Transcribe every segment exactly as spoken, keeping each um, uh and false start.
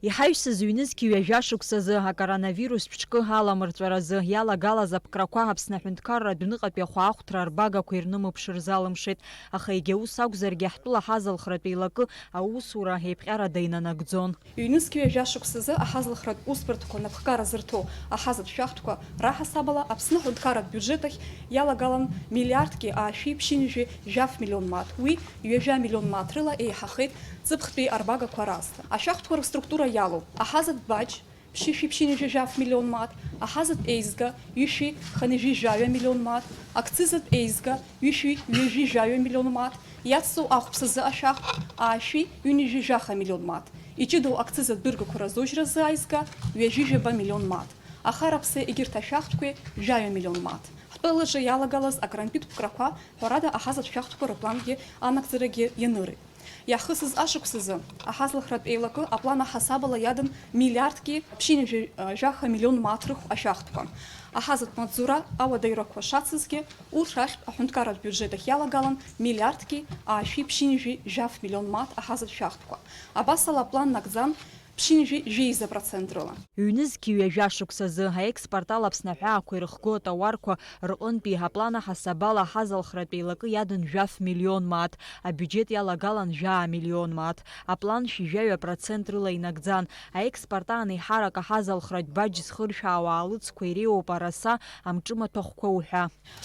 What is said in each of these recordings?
Иҳаҩсыз ҩнызқь ҩажәа шықәсазы акоронавирус ԥшкы аламырҵәаразы иалагалаз аԥкрақәа Аԥсны аҳәынҭқарра адәныҟатәи ахәаахәҭра арбагақәа ирнымыԥшыр залымшеит, аха егьа ус акәзаргьы ҳтәыла аҳазалхратә еилакы аусура еиԥҟьарада инанагӡон. Ҩнызқь ҩажәа шықәсазы аҳазалхратә усбарҭақәа напхгара зырҭо аҳазатә шәахтәқәа раҳасабала Аԥсны аҳәынҭқарратә биуџьет ахь иалагалан миллиардки аашәи ԥшьынҩажәи жәаф миллион мааҭ. Уи ҩажәа миллион мааҭ рыла еиҳахеит ҵыԥхтәи арбагақәа раасҭа. Ашәахтәқәа рыструктура иалоуп: аҳазатә баџь, ԥшьышәи ԥшьынҩажәи жәаф миллион мааҭ, аҳазатә еизга, ҩышәи хынҩажәи жәаҩа миллион мааҭ, акцизатә еизга, ҩышәи ҩажәи жәаҩа миллион мааҭ, иацҵоу ахәԥсазы ашәахтә, аашәи ҩынҩажәи жәаха миллион мааҭ, иҷыдоу акцизатә быргақәа разужьразы аизга, ҩажәи жәаба миллион мааҭ, ахараԥсы егьырҭ ашәахтәқәеи жәаҩа миллион мааҭ. Ҳтәылаҿы иалагалаз акранпит ԥкрақәа, ҳәарада, аҳазатә шәахтәқәа рыплангьы анагӡарагьы ианырит. Иахысыз ашықәсазы аҳазлахратә еилакы аплан аҳасабала иадан миллиардки ԥшьынҩажәи жәаха миллион мааҭ рыхә ашәахтәқәа. Аҳазатә маҵзура ауадаҩрақәа шацызгьы, урҭ рахьтә аҳәынҭқарратә биуџьет ахь иалагалан миллиардки аашәи ԥшьынҩажәи жәаф миллион мааҭ аҳазатә шәахтәқәа. Абасала аплан нагӡан ԥшьынҩажәи жәеиза процент рыла. Ҩнызқь ҩажәа шықәсазы аекспорт ала Аԥсны аҳәаақәа ирыхго атауарқәа рҟынтәи аплан аҳасабала аҳазалхратә еилакы иадан жәаф миллион мааҭ, абиуџьет иалагалан жәаа миллион мааҭ. Аплан шәи жәаҩа процент рыла инагӡан. Аекспорт аан еиҳарак аҳазалхратә баџь зхыршәаауа аалыҵқәа иреиуоуп араса, амҿымаҭәахәқәа уҳәа.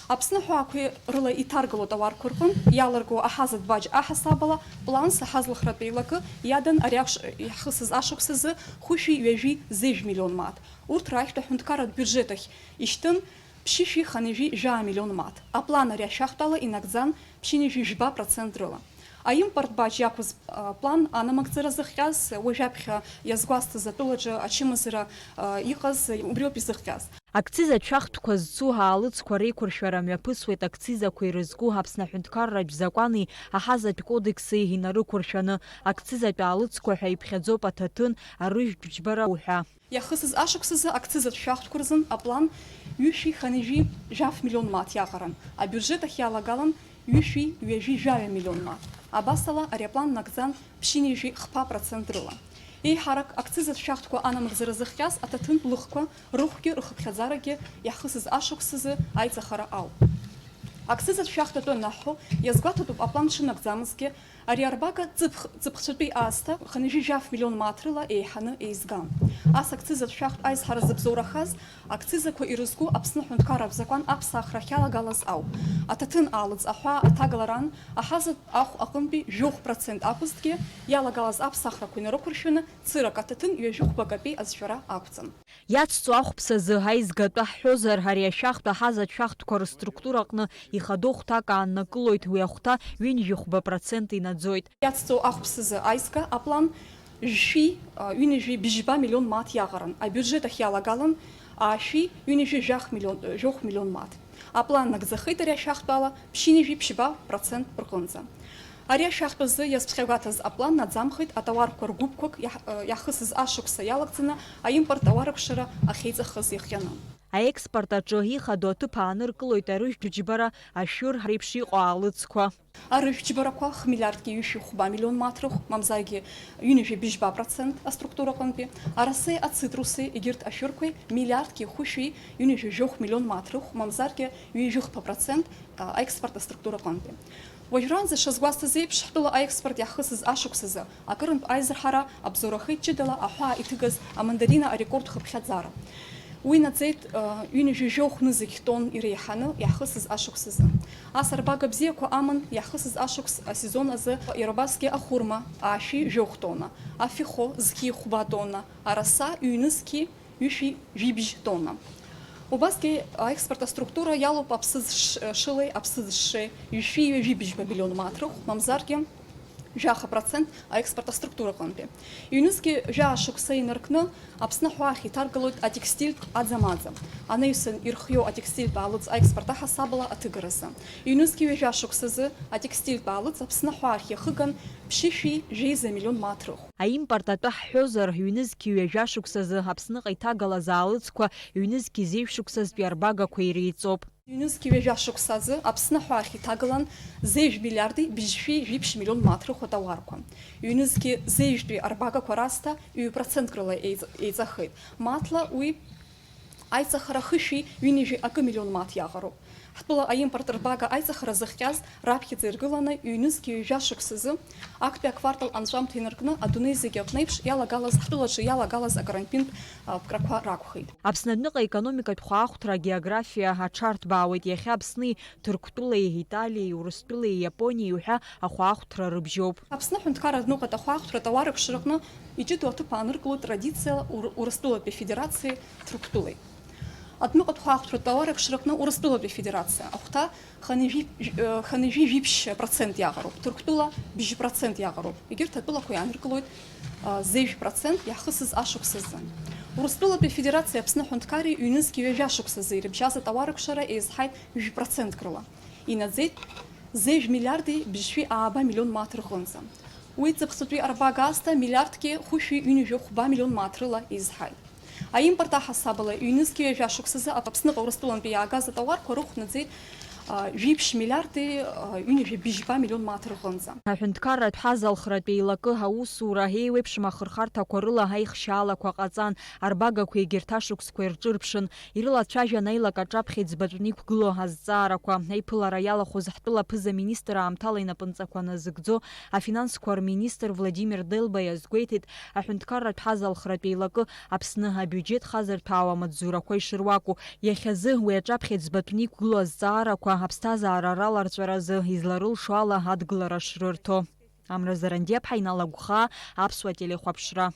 Аԥсны аҳәаақәа рыла иҭаргалоу атауарқәа рҟынтә иалырго аҳазатә баџь аҳасабала планс аҳазлахратә еилакы иадан ари ахш-, иаҳхысыз ашықәсазы хәышәи ҩажәи зежә миллион мааҭ. Урҭ раахьтә аҳәынҭқарратә биуџьет ахь ишьҭын ԥшьышәи хынҩажәи жәаа миллион мааҭ. Аплан ари ашәахтә ала инагӡан ԥшьынҩажәи жәба процент рыла. Аимпорт баџь иақәыз, а, план анамыгӡара зыхҟьаз, уажәаԥхьа иазгәасҭаз атәылаҿы ачымазара, а, иҟаз, убриоуп изыхҟьаз. Акцизатә шәахтәқәа зцу аалыҵқәа реиқәыршәара мҩаԥысуеит акцизақәа ирызку Аԥсны аҳәынҭқарратә закәани аҳазатә кодекси инарықәыршәаны. Акцизатә аалыҵқәа ҳәа иԥхьаӡоуп аҭаҭын, арыжәтә џьбара уҳәа. Иахысыз ашықәсазы акцизатә шәахтәқәа рзын аплан ҩышәи хынҩажәи жәаф миллион мааҭ иаҟаран, абиуџьет ахь иалагалан ҩышәи ҩажәи жәаҩа миллион мааҭ. Абасала ари аплан нагӡан ԥшьынҩажәи хԥа процент рыла. Еиҳарак акцизатә шәахтәқәа анамыгӡара зыхҟьаз аҭаҭынтә лыхқәа рыхәгьы рхыԥхьаӡарагьы иаҳхысыз ашықәсазы аиҵахара ауп. Акцизатә шәахтә атәы анаҳҳәо, иазгәаҭатәуп аплан дшынагӡамызгьы, ари арбага ҵыԥх-, ҵыԥхцәатәи аасҭа хынҩажәи жәаф миллион мааҭ рыла еиҳаны еизган. Ас акцизатә шәахтә аизҳара зыбзоурахаз, акцизақәа ирызку Аԥсны аҳәынҭқарратә закәан аԥсахра ахьалагалаз ауп. Аҭаҭын аалыҵ аҳәаа аҭагаларан аҳазатә ахә аҟынтәи жәохә процент акәызҭгьы, иалагалаз аԥсахрақәа инарықәыршәаны цырак аҭаҭын ҩажәи хәбакатәи азшәара ақәҵан. Иацҵо ахәԥсазы аизгатәы ҳҳәозар, ари ашәахтә аҳазатә шәахтәқәа рыструктураҟны ихадоу хәҭак ааннакылоит, уи ахәҭа ҩынҩажәи хәба процент инаӡоит. Иацҵо ахәԥсазы аизга аплан жәшәи, а, ҩынҩажәи бжьба миллион мааҭ иаҟаран, абиуџьет ахь иалагалан аашәи ҩынҩажәи жәах миллион, жәохә миллион мааҭ. Аплан нагӡахеит ари ашәахтә ала ԥшьынҩажәи ԥшьба процент рҟынӡа. Ари ашәахтә азы иазԥхьагәаҭаз аплан наӡамхеит атауарқәа ргәыԥқәак иаҳ-, иаҳхысыз ашықәса иалагӡаны аимпорт ауарықәшара ахьеиҵахыз иахҟьаны. Аекспорт аҿы ихадоу аҭыԥ ааныркылоит арыжәтә џьбара, ашәыр реиԥш иҟоу аалыҵқәа. Арыжәтә џьбарақәа хмиллиардки ҩышәи хәба миллион мааҭ рыхә, мамзаргьы ҩынҩажәи быжьба процент аструктура аҟынтәи, арасеи ацитруси егьырҭ ашәырқәеи миллиардки хәышәи ҩынҩажәи жәохә миллион мааҭ рыхә, мамзаргьы ҩажәи хәба процент аекспорт аструктура аҟынтәи. Уажәраанӡа, шазгәасҭаз еиԥш, ҳтәыла аекспорт иаҳхысыз ашықәсазы акырынтә аизырҳара абзоурахеит ҷыдала аҳәаа иҭыгаз амандарина арекорд хыԥхьаӡара. Уи наӡеит, ы, ҩынҩажәи жәохә нызқь тонн иреиҳаны иаҳхысыз ашықәсазы. Ас арбага бзиақәа аман иаҳхысыз ашықәс асезон азы иара убасгьы ахәырма аашәи жәохә тонна, афихо зқьи хәба тонна, араса ҩнызқьи ҩышәи жәибжь тонна. Убасгьы аекспорт аструктура иалоуп аԥсыӡ ш-, шылеи аԥсыӡ шшеи, ҩышәи ҩажәи быжьба миллион мааҭ рыхә, мамзаргьы жәаха процент аекспорт аструктура аҟынтәи. Ҩнызқьи жәаа шықәса инаркны Аԥсны аҳәаахь иҭаргалоит атекстильтә аӡамаӡа, анаҩсан ирхиоу атекстильтә аалыҵ аекспорт аҳасабала аҭыгаразы. Ҩнызқьи ҩажәа шықәсазы атекстильтә аалыҵ Аԥсны аҳәаахь иахыган ԥшьышәи жәеиза миллион мааҭ рыхә. Аимпорт атәы ҳҳәозар, ҩнызқьи ҩажәа шықәсазы Аԥсныҟа иҭагалаз аалыҵқәа ҩнызқьи зеижә шықәсазтәи арбагақәа иреиҵоуп. Ҩнызқьи ҩажәа шықәса азы Аԥсны аҳәаахь иҭагылан зежә миллиарди быжьшәи жәиԥшь миллион мааҭ рыхә атауарқәа. Ҩнызқьи зежәтәи арбагақәа раасҭа ҩ процентк рыла еиҵ-, еиҵахеит. Мааҭла уи аиҵахара хышәи ҩынҩажәи акы миллион мааҭ иаҟароуп. Ҳтәыла аимпорт рбага аиҵахара зыхҟьаз раԥхьаӡа иргыланы ҩнызқьи ҩажәа шықәсазы актәи аквартал анҵәамҭа инаркны адунеи зегьы аҟны еиԥш иалагалаз, ҳтәылаҿы иалагалаз акарантинтә, а, ԥкрақәа ракәхеит. Аԥсны адәныҟа аекономикатә хәаахәҭра, агеографиа аҽарҭбаауеит. Иахьа Аԥсни Ҭырқәтәылеи, Италиеи, Урыстәылеи, Иапониеи уҳәа ахәаахәҭра рыбжьоуп. Аԥсны аҳәынҭқарра адәныҟа ахәаахәҭра атауарык шрыҟны иҷыдоу аҭыԥ ааныркылоит традициала Ур-, Урыстәылатәи Афедерациеи Ҭырқәтәылеи. Адәныҟатә хәаахәҭратә тауарак шрыҟны Урыстәылатәи Афедерациа ахәҭа хынҩажәи, э, хынҩажәи жәиԥшь процент иаҟароуп, Ҭырқәтәыла быжь процент иаҟароуп. Егьырҭ атәылақәа иааныркылоит, э, зежә процент иаҳхысыз ашықәс азы. Урыстәылатәи Афедерациа Аԥсны аҳәынҭқарреи ҩнызқьи ҩажәа шықәс азы ирыбжьаз атауарыкшара еизҳаит жәа процентк рыла. Инаӡеит зежә миллиарди быжьшәи ааба миллион мааҭ рҟынӡа. Уи ҵыԥхӡатәи арбага аасҭа миллиардки хәышәи ҩынҩажәи хәба миллион мааҭ рыла еизҳаит. Аимпорт аҳасабала, ҩнызқьи ҩажәа шықәсазы Аԥсныҟа Урыстәылантәи иаагаз атауарқәа рыхә наӡеит, а, жәиԥшь миллиарди, а, ҩынҩажәи быжьба миллион мааҭ рҟынӡа. Аҳәынҭқарратә ҳазалхратә еилакы аусура еиуеиԥшым ахырхарҭақәа рыла аихшьаалақәа ҟаҵан, арбагақәа егьырҭ ашықәсқәа ирҿырԥшын, ирылацәажәан аилак аҿаԥхьа иӡбатәны иқәгылоу азҵаарақәа. Аиԥылара иалахәыз ҳтәыла аԥыза-министр аамҭала инапынҵақәа назыгӡо афинансқәа рминистр Владимир Делба иазгәеиҭеит, аҳәынҭқарратә ҳазалхратә еилакы Аԥсны абиуџьет хазырҭәаауа амаҵзурақәа ишыруаку. Иахьазы уи аҿаԥхьа иӡбатәны иқәгылоу азҵаарақәа аԥсҭазаара раларҵәаразы изларылшо ала адгылара шрырҭо. Амра Зарандиаԥҳа, Инал Агәхаа, Аԥсуа телехәаԥшра.